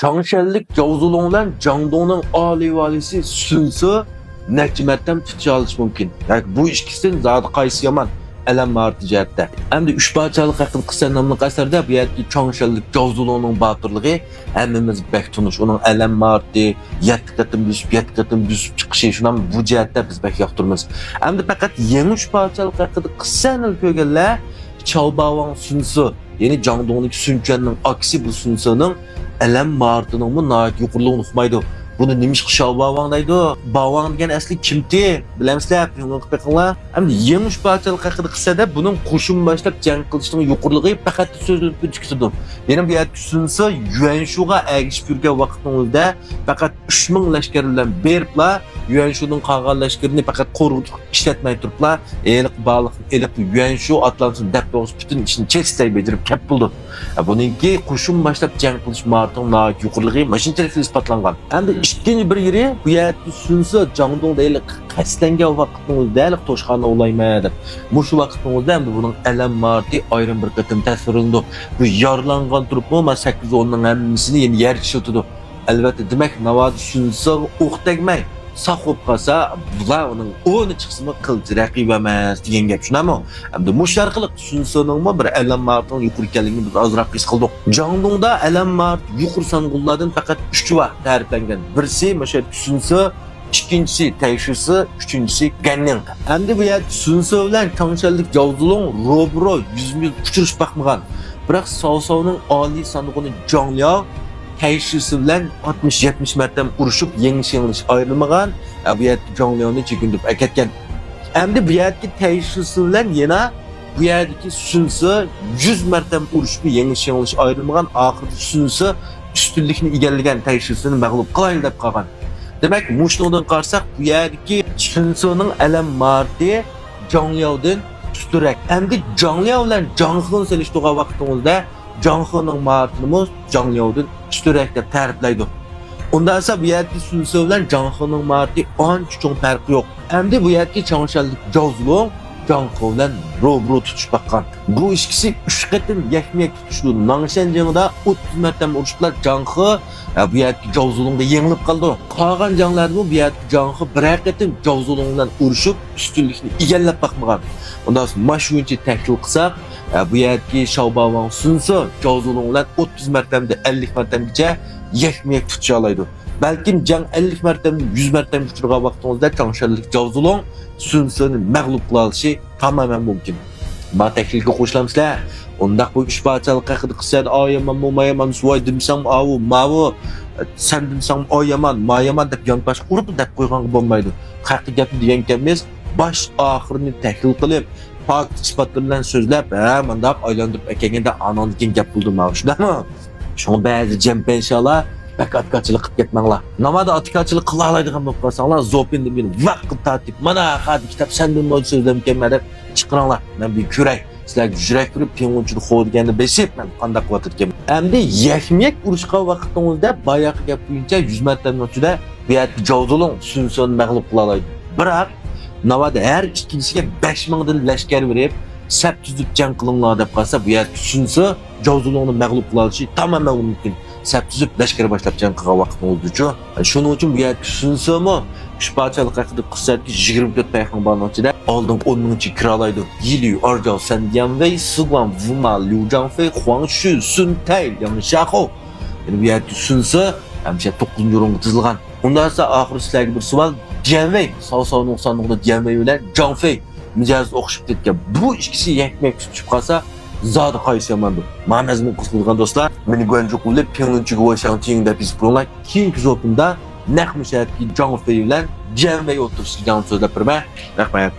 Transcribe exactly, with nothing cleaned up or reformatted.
چاڭشەنلىك جاۋزۇلۇڭ بىلەن جاڭدۇڭنىڭ ئالىي ۋالىسى سۈنسى نەچچە مەرتەم تۇتۇشالىشى مۇمكىن. ياكى بۇ ئىككىسىدىن زادى قايسى يامان ئەلەم ماھارىتى جەھەتتە؟ ئەمدى ئۈچ پادىشاھلىق ھەققىدە قىسسە ناملىق ئەسەردە بۇ يەردىكى چاڭشەنلىك جاۋزۇلۇڭنىڭ باتۇرلۇقى ھەممىمىزگە بەك تونۇش. ئۇنىڭ ئەلەم ماھارىتى، يەتتە قېتىم بۆسۈپ، يەتتە قېتىم بۆسۈپ چىقىشى، شۇنداق بۇ جەھەتتە بىز بەك ياقتۇرىمىز. ئەمدى پەقەت يېڭى ئۈچ پادىشاھلىق ھەققىدە قىسسەنى كۆرگەنلەر چاۋ باۋاڭ سۈنسى، يەنى جاڭدۇڭدىكى سۈنچۈەننىڭ ئاكىسى بۇ سۈنسىنىڭ ئەلەم ماھارىتىنىڭمۇ ناھايىتى يۇقىرىلىقىنى ئۇقمايدۇ. بۇنى نېمىشقا شاۋ باۋاڭ دەيدۇ؟ باۋاڭ دېگەن ئەسلى كىمتى؟ بىلەمسىلەر؟ بېقىڭلار. ئەمدى يېڭى ئۈچ پادىشاھلىق ھەققىدە قىسسەدە بۇنىڭ قوشۇن باشلاپ جەڭ قىلىشنىڭ يۇقىرىلىقى پەقەت سۆزلىنىپ تۈگىتىدۇ. يەنە بۇ يەردىكى سۈنسى يۈەنشۇغا ئەگىشىپ يۈرگەن ۋاقىتنىڭ ئۆزىدە پەقەت ئۈچ مىڭ لەشكەر بىلەن بېرىپلا، يۈەنشۇنىڭ قالغان لەشكىرىنى پەقەت قورۇقلۇق ئىشلەتمەي تۇرۇپلا، ھېلىقى بارلىقنى ئېلىپ، يۈەنشۇ ئاتلانسۇن دەپ بولغۇچە پۈتۈن ئىشنى چېسىتەي بېجىرىپ كەپ بولىدۇ. بۇنىڭكى قوشۇن باشلاپ جەڭ قىلىش ماھارىتىنىڭ ناھايىتى يۇقىرىلىقى مۇشۇنچىلىك ئىسپاتلانغان. ئەمدى ئىككىنچى بىر يېرى، بۇ يەردىكى سۈنسى جاڭدۇڭدا ھېلىقى قەستلەنگەن ۋاقىتنىڭ ئۆزىدە ھېلىقى توشقاننى ئوۋلايمەن دەپ، مۇشۇ ۋاقىتنىڭ ئۆزىدە ئەمدى بۇنىڭ ئەلەم ماھارىتى ئايرىم بىر قېتىم تەسۋىرلىنىدۇ. بۇ يارىلانغان تۇرۇپمۇ، مانا سەككىز ئوننىڭ ھەممىسىنى يەنە يەرگە ئىشلىتىدۇ. ئەلۋەتتە، دېمەك، ناۋادا سۈنسىغا ئوق تەگمەي، ساق بولۇپ قالسا، بۇلار ئۇنىڭ ئورنى چىقسىمۇ قىلچە رەقىبى ئەمەس دېگەن گەپ، شۇنداقمۇ؟ ئەمدى مۇشۇ ئارقىلىق سۈنسىنىڭمۇ بىر ئەلەم ماھارىتىنىڭ يۇقىرى ئىكەنلىكىنى بىز ئازراق ھېس قىلدۇق. جاڭدۇڭدا ئەلەم ماھارىتى يۇقىرى سانىغانلاردىن پەقەت ئۈچى بار تەرىپلەنگەن. بىرسى مۇشۇ سۈنسى، ئىككىنچىسى تەيشىسى، ئۈچىنچىسى گەننىڭ. ئەمدى بۇ يەردە سۈنسى بىلەن چاڭشەنلىك جاۋزۇلۇڭ روبىرو يۈزمۇ يۈز ئۇچرىشىپ باقمىغان. بىراق ساۋساۋنىڭ ئالىي سانىغۇنى جاڭلياۋ تەيشىسى بىلەن ئاتمىش يەتمىش مەرتەم ئۇرۇشۇپ، يېڭىش يېڭىلىش ئايرىلمىغان. ئە، بۇ يەردە جاڭلياۋنى چېكىندۈرۈپ ئەكەتكەن. ئەمدى بۇ يەردىكى تەيشىسى بىلەن يەنە بۇ يەردىكى سۈنسى يۈز مەرتەم ئۇرۇشۇپ، يېڭىش يېڭىلىش ئايرىلمىغان. ئاخىرىدا سۈنسى ئۈستۈنلۈكنى ئىگىلىگەن، تەيشىسىنى مەغلۇپ قىلايلى دەپ قالغان. دېمەك، مۇشۇنىڭدىن قارىساق، بۇ يەردىكى سۈنسىنىڭ ئەلەم ماھارىتى جاڭلياۋدىن ئۈستۈنرەك. ئەمدى جاڭلياۋ بىلەن جاڭخېنى سېلىشتۇرغان ۋاقتىڭىزدا، جاڭخېنىڭ ماھارىتىنىمۇ جاڭلياۋدىن ئۈستۈنرەك دەپ تەرىپلەيدۇ. ئۇنداق بولسا، بۇ يەردىكى سۈنسى بىلەن جاڭخېنىڭ ماھارىتى ئانچە چوڭ پەرقى يوق. ئەمدى بۇ يەردىكى چاڭشەنلىك جاۋزۇلۇڭ جاڭخې بىلەن روبىرو تۇتۇشۇپ باققان. بۇ ئىككىسى ئۈچ قېتىم يەكمۇ يەك تۇتۇشىدۇ. ناڭشەن جېڭىدا ئوتتۇز مەرتەم ئۇرۇشۇپلا جاڭخې، ھە، بۇ يەردىكى جاۋزۇلۇڭغا يېڭىلىپ قالىدۇ. قالغان جەڭلەردىمۇ بۇ يەردىكى جاڭخې بىرەر قېتىم جاۋزۇلۇڭ بىلەن ئۇرۇشۇپ، ئۈستۈنلۈكنى ئىگىلەپ باقمىغان. ئۇنداق بولسا، مانا شۇنچە تەھلىل قىلساق، ھە، بۇ يەردىكى شاۋباۋاڭ سۈنسى جاۋزۇلۇڭ بىلەن ئوتتۇز مەرتەمدىن ئەللىك مەرتەمگىچە يەكمۇ يەك تۇتۇشالايدۇ. بەلكىم جەڭ ئەللىك مەرتەمدىن يۈز مەرتەمگە ئۇچرىغان ۋاقتىڭىزدا چاڭشەنلىك جاۋزۇلۇڭ سۈنسىنى مەغلۇپ قىلالىشى تامامەن مۇمكىن. ما تەھلىلگە قوشۇلامسىلەر؟ ئۇنداق بۇ ئۈچ پادىشاھلىق ھەققىدە قىسسەدە ئا يامان، بۇ ما يامان، سۇ ۋاي دېمىسەڭمۇ ئاۋۇ، ماۋۇ، سەن دېمىسەڭمۇ ئا يامان، ما يامان دەپ يانپاشقا ئۇرۇپ دەپ قويغانغا بولمايدۇ. خەققە گەپنى دېگەن گەپمىز باش ئاخىرىنى تەھلىل قىلىپ، پاكىت ئىسپاتلار بىلەن سۆزلەپ، ھە، مانداق ئايلاندۇرۇپ ئەكەلگەندە ئاناڭدىن كېيىن گەپ بولىدۇ ماۋۇ، شۇنداقمۇ؟ شۇڭا بەزى جەمپەنشالار بەك ئاتىكارچىلىق قىلىپ كەتمەڭلار. ناۋادا ئاتىكارچىلىق قىلالايدىغان بولۇپ قالساڭلار، زوپىندىن مېنى ۋاققا تارتىپ، مانا قادا كىتاب سەندىن نوچى سۆزلەمكەنمەن دەپ چىقىرىڭلار. مەن بىر كۆرەي. سىلەرگە يۈرەك بېرىپ، پىڭلۇنچىدا خو دېگەننى بېسىپ، مەن قانداق قىلىۋاتىدىكەنمەن. ئەمدى يەكمۇ يەك ئۇرۇشقان ۋاقتىڭىزدا باياقى گەپ بويىچە يۈز مەرتەمنىڭ ئىچىدە بۇ يەردىكى جاۋزۇلۇڭ سۈنسىنى مەغلۇپ قىلالايدۇ. بىراق، ناۋادا ھەر ئىككىلىسىگە بەش مىڭدىن لەشكەر بېرىپ، سەپ تۈزۈپ جەڭ قىلىڭلار دەپ قالسا، بۇ يەردىكى سۈنسى جاۋزۇلۇڭنى مەغلۇپ قىلالىشى تامامەن مۇمكىن. سەپ تۈزۈپ لەشكەر باشلاپ جەڭ قىلغان ۋاقتىڭىزدىچۇ. شۇنىڭ ئۈچۈن بۇ يەردىكى سۈنسىمۇ ئۈچ پادىشاھلىق ھەققىدە قىسسەدىكى يىگىرمە تۆت پەيغەمبەرنىڭ ئىچىدە ئالدىنقى ئوننىڭ ئىچىگە كىرەلەيدۇ. يىليۇ، ئارجاۋ، سەندىيەنۋېي، سىگۇاڭ، ۋۇما، ليۇجاڭفېي، خۇاڭشۈ، سۈنتەي، ياڭشياخۇ. يەنە بۇ يەردىكى سۈنسى ھەمىشە توققۇزىنچى ئورۇنغا تىزىلغان. ئۇنداق بولسا ئاخىرى سىلەرگە بىر سوئال. ديەنۋېي، ساۋساۋنىڭ ساندۇقىدا ديەنۋېي بىلەن جاڭفېي مىجەزى ئوخشىشىپ كەتكەن. بۇ ئىككىسى يەكمۇ يەك چۈشۈپ قالسا، زادى قايسى ياماندۇ؟ ما مەزمۇن قىزىقىدىغان دوستلار، مېنى گۇەنجۇ قۇلى پىڭلىنچىگە ۋايشاڭ تيىڭ دەپ يېزىپ قويۇڭلار. كېيىنكى زوپىندا نەق مۇشۇ يەردىكى جاڭفېي بىلەن ديەنۋېي ئوتتۇرىسىدىكى جەڭنى سۆزلەپ بېرىمەن. رەھمەت.